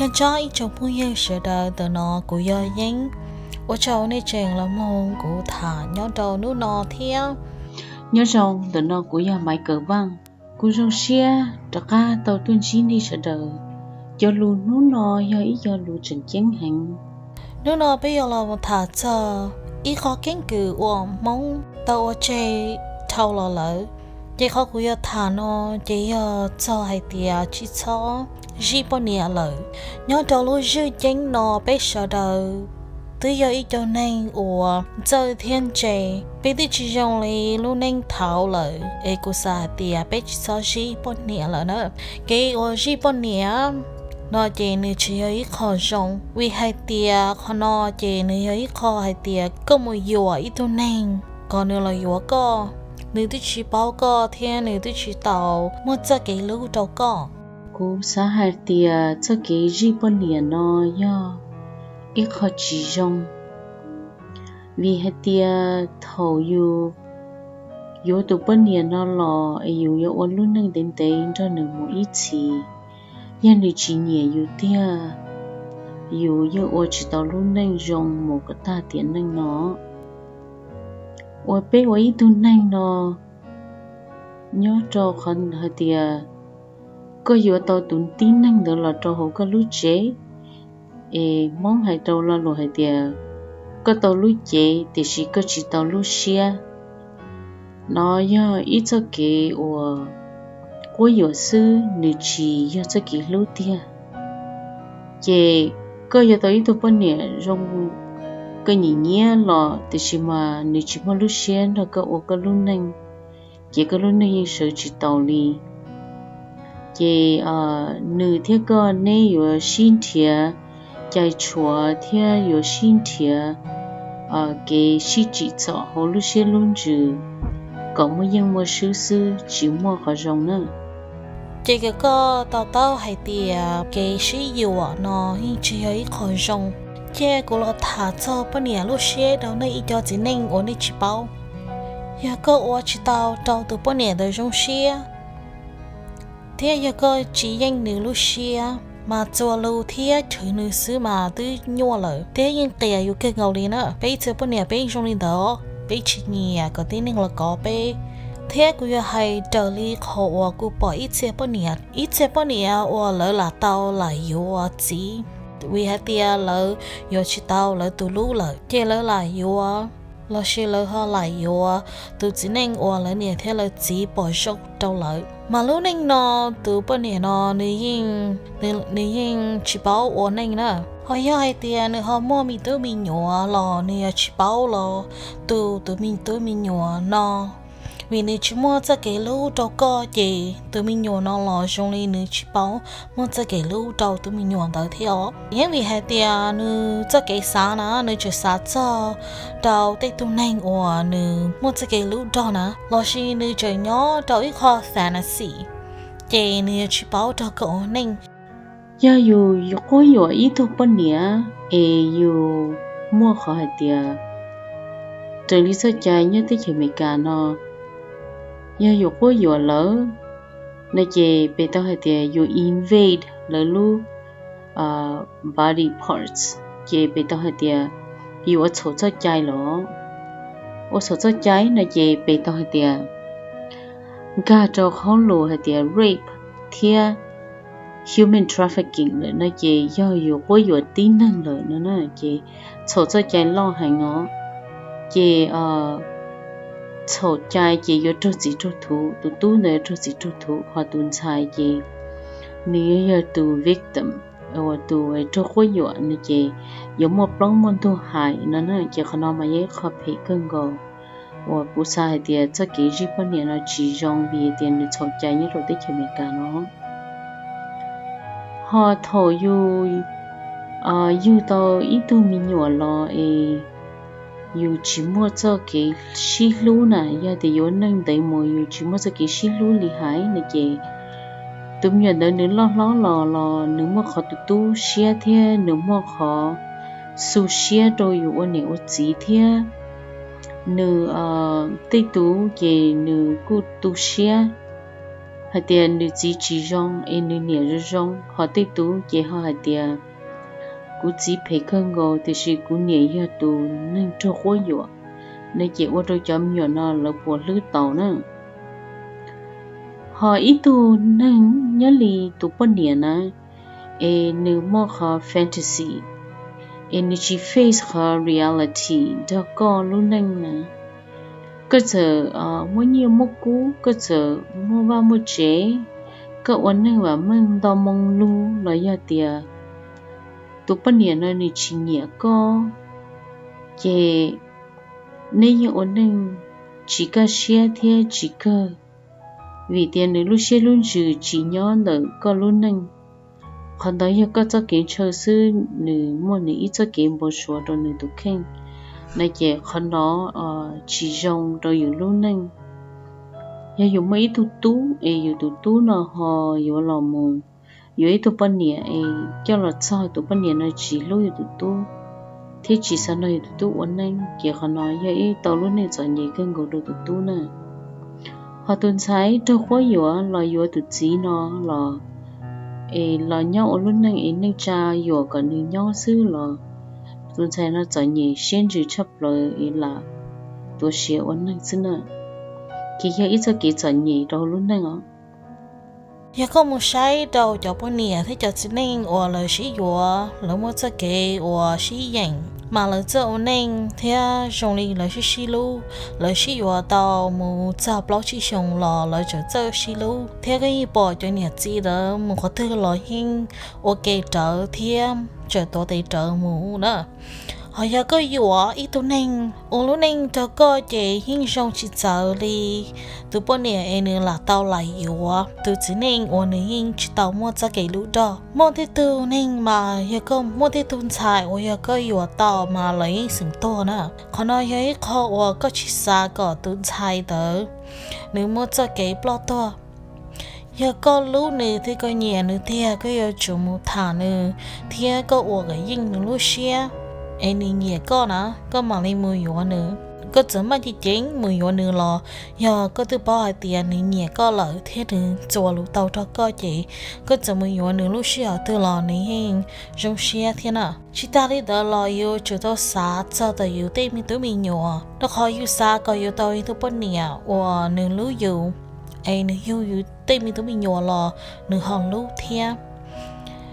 Nyob zoo ib tsoom phooj ywg sawv daws, ntawm no kuv yog Yeeb. Ua tsaug nej tseem los mloog kuv tham nyob rau hnub no thiab. Nyob zoo, ntawm no kuv yog Maiv Kaws Vaaj. Kuv zoo siab rov qab tau tuaj ntsib nej sawv daws. Cov lus hnub no yog ib co lus tseem ceeb heev. Hnub no peb yuav los tham txog ib qho keeb kwm uas Hmoob tau ua tseg dhau los lawm. Ces qhov kuv yuav tham no ces yog txog hais tias tsis txhob zij poj niam lawm. Nyob rau lub zwj ceeb no peb sawv daws twb yog ib co neeg uas ntxawj thiab ntse, peb twb tsis zoo li lub neej thaud lawm, es kuv xav hais tias peb tsis txhob zij poj niam lawm na. Kev uas zij poj niam no ces nws tsis yog ib qho zoo, vim hais tias qhov no ces nws yog ib qho hais tias koj mus yuam ib tug neeg kom nws los yuav koj, nws twb tsis paub koj thiab nws twb tsis tau muaj txoj kev hlub rau koj. Kuv xav hais tias txoj kev zij poj niam no yog ib qho tsis zoo, vim hais tias thaum yus yuav tus poj niam no los es yus yuav ua lub neej ntev ntev nrog nws mus ib txhis, yog nws tsis nyiam yus tiag, yus yeej ua tsis tau lub neej zoo mus kom tag tiam neej no. Uas peb ua ib tug neeg no nyob rau qhov hais tias koj yuav tau tus tib neeg ntawd los rau hauv koj lub tsev, es Hmoob hais rau lo lus hais tias koj tau lub cev tiam sis koj tsis tau lub siab. No yog ib txoj kev uas quab yuam xwb, nws tsis yog txoj kev hlub tiag. Ces koj yuav tau ib tug poj niam zoo, koj nyiam nyiam los tiam sis mas nws tsis muaj lub siab nrog koj ua koj lub neej, ces koj lub neej yeej sawv tsis taus li. Ces nws thiab koj neb yuav sib nrhiav cai tshuav thiab yuav sib nrhiav kev sib tsim txom hauv lub siab lub ntsws kom muaj yeej muaj swb xwb, tsis muaj qhov zoo na. Ces kom koj to taub hais tias kev sib yuam no yeej tsis yog ib qho zoo. Ces kuv los tham txog poj niam lub siab rau nej ib co txiv neej uas nej tsis paub. Yog koj ua tsis tau rau tus poj niam ntawd zoo siab, thiab yog koj tsis yeej nws lub siab, mas txuas lus thiab chwv nws xwb mas twb nyuaj lawm, thiab yeej qias yus kawg nkaus li na. Peb ib txhia poj niam peb yeej zoo li ntawd, peb tsis nyiam kom tib neeg los kov peb. Thiab kuv yuav hais raws li qhov uas kuv pom ib txhia poj niam, ib txhia poj niam uas lawv lam tau lam yuav txiv, vim hais tias lawv yuav tsis tau lawv tus hlub lawm, ces lawv lam yuav, los sis lawv ho lam yuav tus txiv neej uas lawv niam thiab lawv txiv pom zoo rau lawv. Mas lub neej no tus poj niam no nws yeej, nws yeej tsis paub ua neej na. Ho yog hais tias nws ho muaj me tub me nyuam los nws yuav tsis paub los tu tus me tub me nyuam no, vim nws tsis muaj txoj kev hlub rau koj, ces tus me nyuam no los zoo li nws tsis paub muaj txoj kev hlub rau tus me nyuam ntawd thiab os. Yeej vim hais tias nws txoj kev xav na, nws tseem xav txog rau tej tug neeg uas nws muaj txoj kev hlub nrog na, los sis nws tseem nyob rau ib qho fantasy, ces nws yuav tsis paub nrog koj ua neej. Yog yus quab yuam ib tug poj niam es yus muaj qhov hais tias, raws li txoj cai nyob teb chaws Amelikas no, yog yus quab yuam lawv no ces peb tau hais tias yus invade lawv lub body parts, ces peb tau hais tias yus ua txhaum txoj cai los. Ua txhaum txoj cai no ces peb tau hais tias nkag rau qhov lus hais tias rape thiab human trafficking lawm no ces yog yus quab yuam tib neeg lawm no na, ces txhaum txoj cai loj heev os. Ces txhaum cai ces yuav raug txim raug thuv, tus tub ntawd yuav raug txim raug thuv, ho tus ntxhais ces nws yuav yog tus victim, uas tus raug quab yuam no ces yuav muaj plaub muaj ntug hais no na. Ces qhov no mas yog ib qho phem kawg nkaus uas kuv xav hais tias txoj kev zij poj niam no tsis zoo vim tias nws txhaum cai nyob rau teb chaws Amelikas no. Ho thaum yus yug tau ib tug me nyuam los es yus tsis muaj txoj kev sib hlub na, yog tias yuav neej ntev mus yus tsis muaj txoj kev sib hlub li hais no ces tus me nyuam ntawd nws loj hlob los los nws muaj qhov tu tu siab thiab nws muaj qhov xu siab rau yus ua niam ua txiv thiab. Nws tej tus ces nws kuj tu siab, hais tias nws txiv tsis zoo es nws niam zoo zoo, ho tej tub ces ho hais tias kuv txiv phem kawg nkaus tiam sis kuv niam yog tus neeg raug quab yuam no ces ua rau cov me nyuam no lawv puas hlwb tau na. Ho ib tug neeg nyob li tus poj niam na, es nws muaj qhov fantasy, es nws tsis face qhov reality nrog koj lub neej na. Koj txawm muaj nyiaj muaj kub, koj txawm muaj vaj muaj tsev, koj ua neeg vam meej nto moo lug los yog tias tus poj niam no nws tsis nyiam koj, ces neb yeej ua neej tsis kaj siab thiab tsis kawg, vim tias nws lub siab lub ntsws tsis nyob ntawm koj lub neej. Qhov ntawd yog koj txoj kev ntshaw xwb, nws muaj nws ib txoj kev npau suav rau nws tus kheej no ces qhov no tsis zoo rau yus lub neej. Yog yus muaj ib tug tub es yus tus tub no ho yuav los mus yuav ib tug poj niam es coj los txog tus poj niam no tsis hlub yus tus tub thiab tsis xav nrog yus tus tub ua neej, ces qhov no yog ib tau lub neej txom nyem kawg nkaus rau tus tub na. Ho tus ntxhais raug quab yuam los yuav tus txiv no los, es los nyob ua lub neej es neej tsa yuam kom nws nyob xwb los tus ntxhais no txom nyem siab ntsws tshaj plaws es lam tuav siav ua neej xwb na. Ces yog ib txoj kev txom nyem rau hauv lub neej os. Yog koj mus saib rau cov poj niam thiab cov txiv neej uas lawv sib yuav, lawv muaj txoj kev uas sib yeem, mas lawv txoj ua neej thiab zoo li lawv sib sib hlub, lawv sib yuav tau mus txog plaub tsib xyoos los lawv tseem txawj sib hlub. Thiab koj yeej pom cov niam txiv ntawd mus qhov twg los yeej ua ke rawv thiab tseem tuav tes rawv mus na. Ho yog koj yuav ib tug neeg ua lub neej rau koj ces yeej zoo tsis txawv li tus poj niam es nws lam tau lam yuav tus txiv neej uas nws yeej tsis tau muaj txoj kev hlub rog. Muaj tej tug neeg mas yog koj muaj tej tug ntxhais uas yog koj yuav tau mas lawv yeej xeem tuag na. Qhov no yog ib qho uas koj tsis xav kom tus ntxhais ntawd nws muaj txoj kev ploj tuag. Yog koj hlub nws thiab koj nyiam nws tiag, koj yuav tsum mus tham nws thiab koj ua kom yeej nws lub siab, es nws nyiam koj na, koj mam li mus yuav nws. Koj txawm maj ceev ceev mus yuav nws los yog koj twb paub hais tias nws nyiam koj lawm thiab nws txuas lus tau rau koj ces koj txawm mus yuav nws lub sij hawm twg los nws yeej zoo siab thiab na. Tsis tas li ntawd los yus tsum tau xav txog ntawm yus tej me tub me nyuam, rau qhov yus xav kom yus tau ib tug poj niam uas nws hlub yus, es nws yug yus tej me tub me nyuam los nws ho hlub thiab.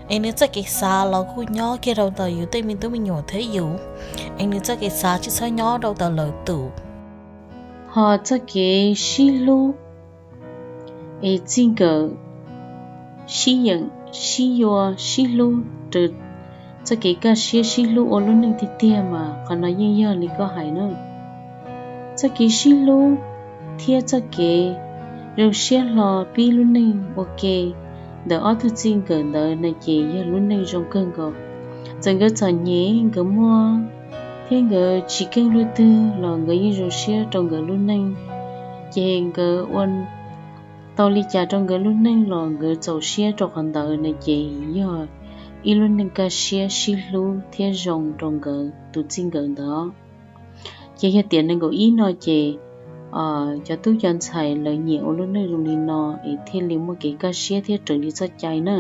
Es nws txoj kev xav los kuj nyob kiag rau ntawm yus tej me tub me nyuam thiab yus, es nws txoj kev xav tsis txhob nyob rau ntawm lawv tus. Ho txoj kev sib hlub es txij nkawm, sib yeem, sib yuav, sib hlub, txoj kev kaj siab sib hlub ua lub neej tiag tiag mas qhov no yeej yog li koj hais na. Txoj kev sib hlub thiab txoj kev zoo siab hlo pib lub neej ua ke ntawm ob tug txij nkawm ntawd na ces yog lub neej zoo kawg nkaus. Txawm nkawd txom nyem, nkawd muaj thiab nkawd tsis keej luaj twg los nkawd yeej zoo siab rau nkawd lub neej. Ces nkawd ua tau li cas rau nkawd lub neej los nkawd txaus siab rau qhov ntawd na ces yog ib lub neej kaj siab sib hlub thiab zoo rau nkawd tus txij nkawm ntawd. Ces yog tias nees nkaum ib no ces cov tub cov ntxhais lawv nyiam ua lub neej zoo li no es thiaj li muaj kev kaj siab thiab raws li txoj cai na.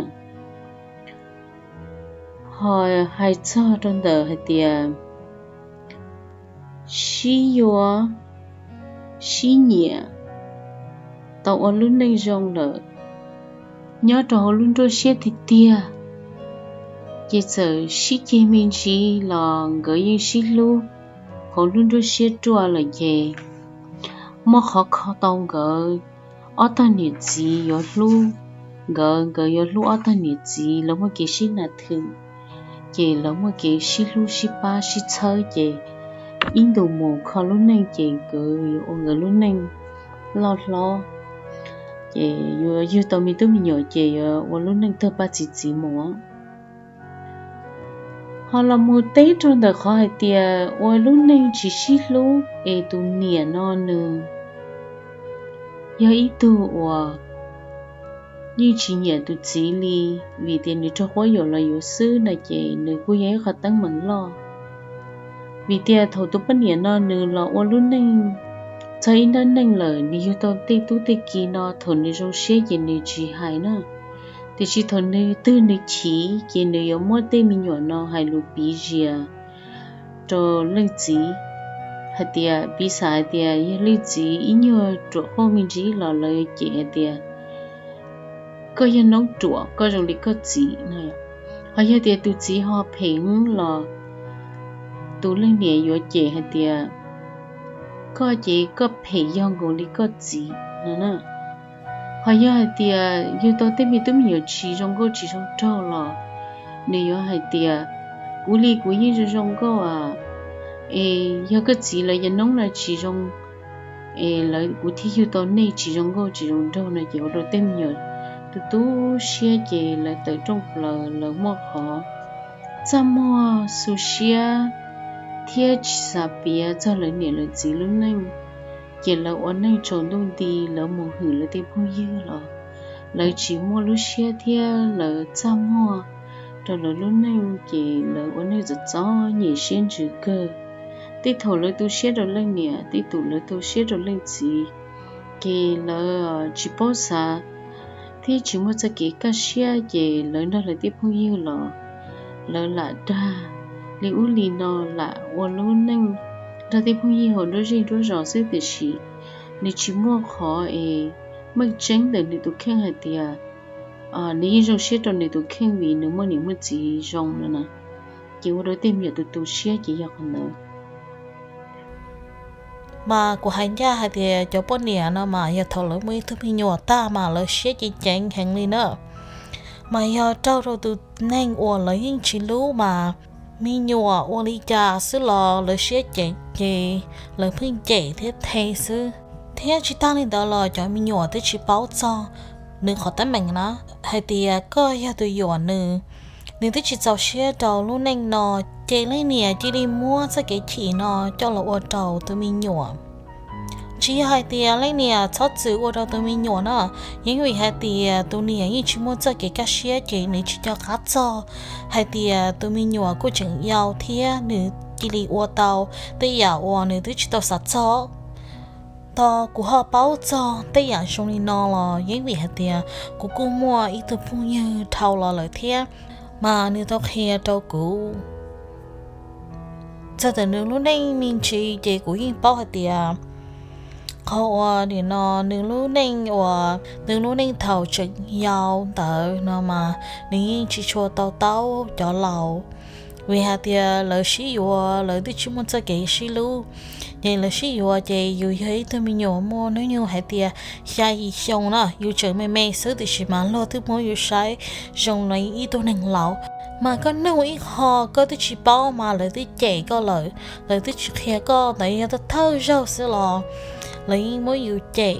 Ho hais txog rau ntawm hais tias sib yuav, sib nyiam, tau ua lub neej zoo lawm, nyob rau hauv lub nruab siab tiag tiag, ces txawm sib ceg me ntsis los nkawd yeej sib hlub hauv lub nruab siab ruaj lawm ces muaj qhov kho tau nkawd ob tog niam txiv yuav hlub nkawd, nkawd yuav hlub ob tog niam txiv, lawv muaj kev sib nas thwm, ces lawv muaj kev sib hlub sib pab sib txhawb ces ib ntus mus kho lub neej ces nkawd yuav ua nkawd lub neej loj hlob, ces yuav yug tau me tub me nyuam ces yuav ua lub neej tawg paj txi txiv mus. Ho los mus teb rau ntawm qhov hais tias ua lub neej tsis sib hlub es tus niam no nws yog ib tug uas yeej tsis nyiam tus txiv li, vim tias nws raug quab yuam los yuav xwb no ces nws kuj yog ib qhov teeb meem loj. Vim tias thaum tus poj niam no nws los ua lub neej Txog ib nrab neej lawm, nws yug tau tej tub tej ki no, thaum nws zoo siab ces nws tsis hais na. Tiam sis thaum nws twg nws chim ces nws yuav muab tej me nyuam no hais lus piv zias rau leej txiv hais tias, piv xam hais tias yog leej txiv ib nyuag ruam qauj me ntsis los lawv cem hais tias, koj yog noob ruam, koj zoo li koj txiv no. Ho yog tias tus txiv ho phem heev los tus leej niam yuav cem hais tias, koj ces koj phem yog nkaus li koj txiv no na. Ho yog hais tias yug tau tej me tub me nyuam tsis zoo nkauj tsis zoo nraug los nws yuav hais tias, kuv li kuv yeej zoo zoo nkauj a, es yog koj txiv lawv cov noob no tsis zoo, es lawv kuv thiaj yug tau nej tsis zoo nkauj tsis zoo nraug no ces ua rau tej me nyuam tu tu siab ces lawv tawm rooj plaws lawv muaj qhov txaj muag xu siab thiab tsis xav piav txog lawv niam lawv txiv lub neej, ces lawv ua neej tsaus ntuj nti, lawv mus hwm lawv tej phooj ywg los lawv tsis muaj lub siab thiab lawv txaj muag rau lawv lub neej ces lawv ua neej txom txom nyem siab ntsws kawg. Tej thaum lawv tu siab rau leej niam, tej thaum lawv tu siab rau leej txiv, ces lawv tsis paub xav thiab tsis muaj txoj kev kaj siab ces lawv nrog lawv tej phooj ywg los lawv lam dag li ub li no, lam ua lub neej nrog tej phooj ywg hauv nruab zej nruab zos xwb tiam sis nws tsis muaj qhov es meej tseeb ntawm nws tus kheej hais tias nws yeej zoo siab rau nws tus kheej vim nws muaj niam muaj txiv zoo no na. Ces ua rau tej me nyuam tu tu siab ces yog qhov ntawd. Mas kuv hais ncaj hais tias cov poj niam no mas yog thaum lawv muaj ib tug me nyuam tag mas lawv siab ceev ceev heev li na. Mas yog raug rau tus neeg uas lawv yeej tsis hlub mas me nyuam ua li cas xwb los lawv siab ceev ces lawv pheej cem thiab the xwb. Thiab tsis tag li ntawd los cov me nyuam twb tsis paub txog nws qhov teeb meem na, hais tias koj yog tus yuam nws, nws twb tsis txaus siab rau lub neej no, ces leej niam cia li muab txoj kev chim no coj los ua rau tus me nyuam. Tsis yog hais tias leej niam txhob txwm ua rau tus me nyuam na, yeej vim hais tias tus niam yeej tsis muaj txoj kev kaj siab ces nws tsis nco qab txog hais tias tus me nyuam kuj tseem yau thiab nws cia li ua tau tej yam uas nws twb tsis tau xav txog. Tos kuv ho paub txog tej yam zoo li no los yeej vim hais tias kuv kuj muaj ib tug phooj ywg dhau los lawm thiab, mas nws tau qhia rau kuv. Txog ntawm nws lub neej me ntsis ces kuv yeej paub hais tias qhov uas nim no nws lub neej uas nws lub neej thaum tseem yau ntawd no mas nws yeej tsis tshua to taub cov laus, vim hais tias lawv sib yuav lawv twb tsis muaj txoj kev sib hlub. Ces lawv sib yuav ces yus yog ib tug me nyuam muaj hnub nyoog hais tias xya yim xyoo na, yus tseem me me xwb tiam sis mas luag twb muab yus saib zoo li ib tug neeg laus. Mas koj nug ib qho koj twb tsis paub mas lawv twb cem koj lawm, lawv twb tsis qhia koj ntawd yog thawj zaug xwb los lawv yeej muab yus cem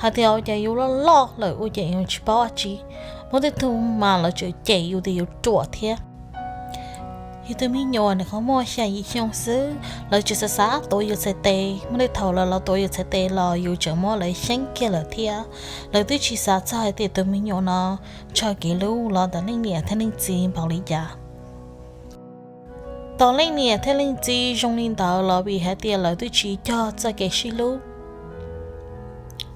hais tias ua cas yus loj loj lawm ua cas yus tsis paub dab tsi, muaj tej tug mas lawv tseem cem yus tias yus ruam thiab. Yus tus me nyuam nws qhov muaj xya yim xyoo xwb, lawv tseem xav xav tuav yus txhais tes, muaj tej thaum lawv los tuav yus txhais tes los yus tseem muab lawv xyeeb kiag lawm thiab. Lawv twb tsis xav txog hais tias tus me nyuam no ntshaw kev hlub los ntawm leej niam thiab leej txiv npaum li cas. Tos leej niam thiab leej txiv zoo li ntawd los vim hais tias lawv twb tsis cog txoj kev sib hlub,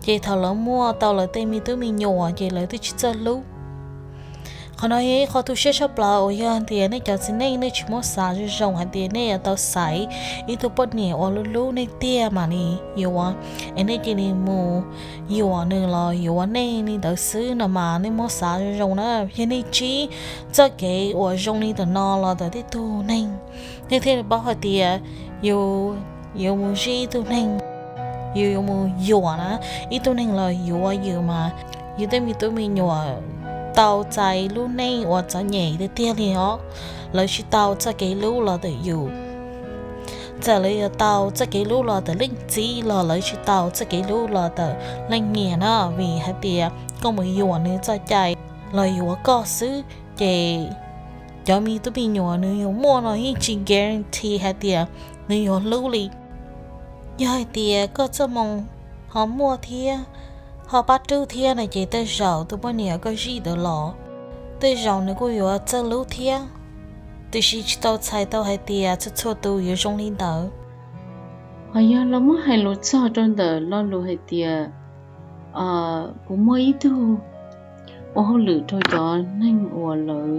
ces thaum lawv muaj tau lawv tej me tub me nyuam ces lawv twb tsis txawj hlub. Qhov no yog ib qho tu siab tshaj plaws uas yog tias nej cov txiv neej nej tsis muab xav zoo zoo hais tias nej yuav tau xaiv ib tug poj niam uas hlub hlub nej tiag mam li yuav, es nej cia li mus yuam nws los yuav nej li ntawd xwb no mas nej muab xav zoo zoo na. Yog nej ntsib txoj kev uas zoo li ntawm no los ntawm tej tug neeg, nej thiaj li paub hais tias yus yuav mus ntsib ib tug neeg, yus yuav mus yuam na, ib tug neeg los yuav yus mas yus tej me tub me nyuam tau txais lub neej uas txom nyem tiag tiag li os. Lawv tsis tau txoj kev hlub los ntawm yus. Txawm lawv yuav tau txoj kev hlub los ntawm leej txiv los lawv tsis tau txoj kev hlub los ntawm leej niam na, vim hais tias koj mus yuam nws txoj cai los yuav koj xwb, ces cov me tub me nyuam nws yuav muaj no yeej tsis guarantee hais tias nws yuav hlub li. Yog hais tias koj txoj moo ho muaj thiab ho pab rub thiab no ces tej zaum tus poj niam koj zij ntawd los tej zaum nws kuj yuav txawj hlub thiab. Tiam sis tsis tau txhais tau hais tias txhua txhua tus yuav zoo li ntawd. Ho yog los muab hais lus txog rau ntawm lo lus hais tias kuv muaj ib tug ua hauj lwm rau cov neeg uas lawv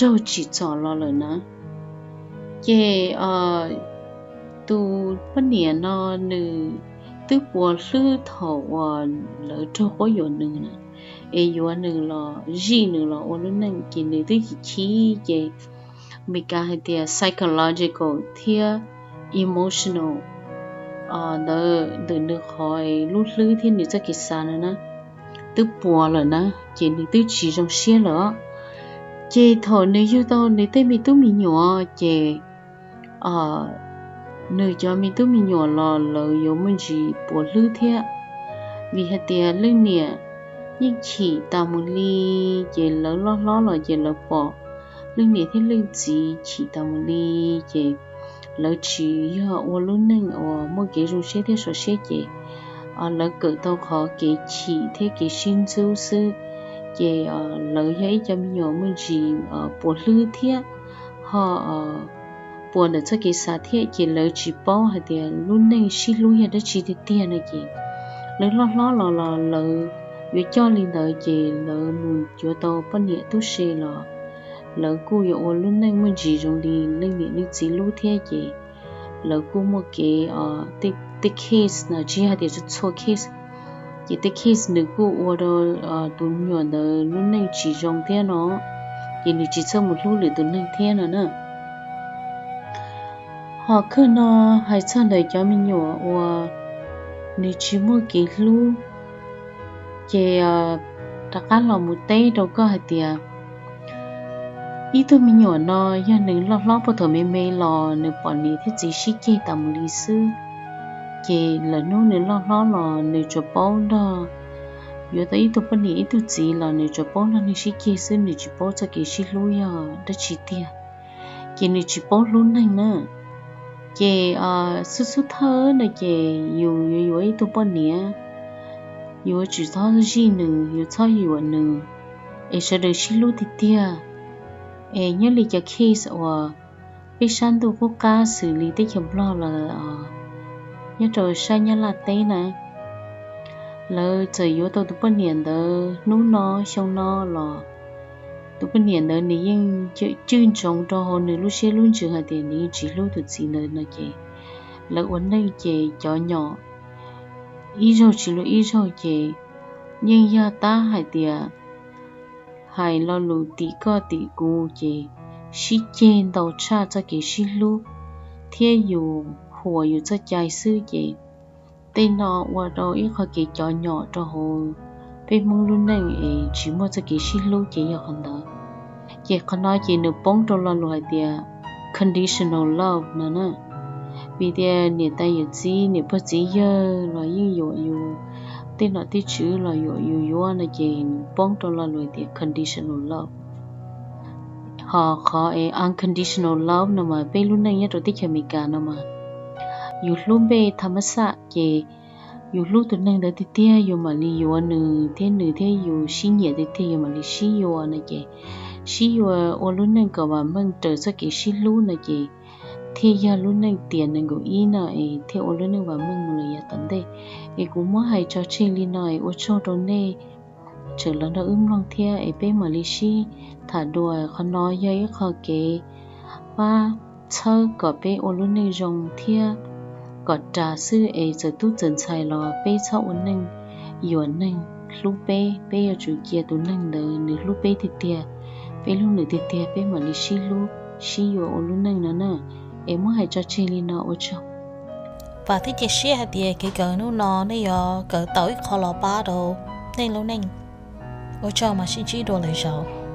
raug tsim txom los lawm na, ces tus poj niam no nws twb puas hlwb thaum uas lawv raug quab yuam nws na, es yuav nws los zij nws los ua lub neej ces nws twb chim chim ces Meskas hais tias psychological thiab emotional ntawd ntawm nws qhov lub hlwb thiab nws txoj kev xav no na twb puas lawm na, ces nws twb tsis zoo siab lawm. Ces thaum nws yug tau nws tej me tub me nyuam ces nws cov me tub me nyuam los lawv yuav muaj ntsis puas hlwb thiab, vim hais tias leej niam yeej chim tas mus li, ces lawv loj hlob los ces lawv pom leej niam thiab leej txiv chim tas mus li, ces lawv tsis yog ua lub neej uas muaj kev zoo siab thiab sov siab ces lawv kawm tau qhov kev chim thiab kev sib ntxub xwb, ces lawv yog ib cov me nyuam muaj ntsis puas hlwb thiab ho puas ntawm txoj kev xav thiab, ces lawv tsis paub hais tias lub neej sib hlub yog dab tsi tiag tiag no ces lawv loj hlob los los lawv yuav coj li ntawd ces lawv mus yuav tau poj niam tub se los lawv kuj yuav ua lub neej muaj ntsis zoo li leej niam leej txiv hlub thiab ces lawv kuj muaj kev, tej case no tsis yog hais tias txhua case, ces tej case nws kuj ua rau tus me nyuam ntawd lub neej tsis zoo thiab no, ces nws tsis txawj mus hlub lwm tus neeg thiab no na. Ho khwb no hais txog ntawm cov me nyuam uas nws tsis muaj kev hlub, ces rov qab los mus teb rau koj hais tias ib tug me nyuam no yog nws loj hlob puag thaum me me los nws pom niam thiab txiv sib ceg tas mus li xwb, ces lawm hnub nws loj hlob los nws tsuas paub nrog yuav tau ib tug poj niam ib tug txiv los nws tsuas paub nrog neeg sib ceg xwb, nws tsis paub txoj kev sib hlub yog dab tsi tiag, ces nws tsis paub hlub neeg na. Ces xub xub thawj no ces yus yuav yuav ib tug poj niam, yuav tsum txhob zij nws, yuav txhob yuam nws, es sawv daws sib hlub tiag tiag. Es nyob li cov case uas peb sab ntuj qub qab xws li teb chaws Nplog los nyob rau sab Nyab Laj teb na, lawv txawm yuav tau tus poj niam ntawd hnub no xyoo no los tus poj niam ntawd nws yeej cwj ntsoov rau hauv nws lub siab lub ntsws hais tias nws yeej tsis hlub tus txiv ntawd no ces lawv ua neej ces cov nyom ib zaug tsis luag ib zaug ces yeej yog tab hais tias hais lo lus tim koj tim kuv ces sib ceg ntau tshaj txoj kev sib hlub thiab yus huam yus txoj cai xwb ces tej no ua rau ib qho kev cov nyom rau hauv peb Hmoob lub neej es tsis muaj txoj kev sib hlub ces yog qhov ntawd. Ces qhov no ces nws poob rau lo lus hais tias conditional love no na. Vim tias niam tais yawm txiv niam pog txiv yawg los yeej yuam yus, tej nom tej tswv los yuam yus yuav no ces nws poob rau lo lus hais tias conditional love. Ho qhov es unconditional love no mas peb lub neej nyob rau teb chaws Amelikas no mas yus hlub npej tha mab xaj ces yus hlub tus neeg ntawd tiag tiag yus mam li yuav nws thiab nws thiab yus sib nyiam tiag tiag yus mam li sib yuav no ces sib yuav ua lub neej kom vam meej raws txoj kev sib hlub no ces thiaj yog lub neej tiam nees nkaum ib no es thiaj ua lub neej vam meej mus lawm yav tom ntej. Es kuv muab hais tso tseg li no es ua tsaug rau nej tseem los nrog wb mloog thiab es peb mam li sib tham dua. Qhov no yog ib qho kev pab txhawb kom peb ua lub neej zoo thiab kom ras xwb es txawm tub txawm ntxhais los peb txhob ua neeg yuam neeg, hlub peb, peb yuav tsum cia tus neeg ntawd nws hlub peb tiag tiag, peb hlub nws tiag tiag peb mam li sib hlub sib yuav ua lub neej no na. Es muab hais tso tseg li no ua tsaug. Vam thiab cia siab hais tias kev kawm hnub no nej yuav kawm tau ib qho los pab rau nej lub neej. Ua tsaug mas sib ntsib dua lwm zaus.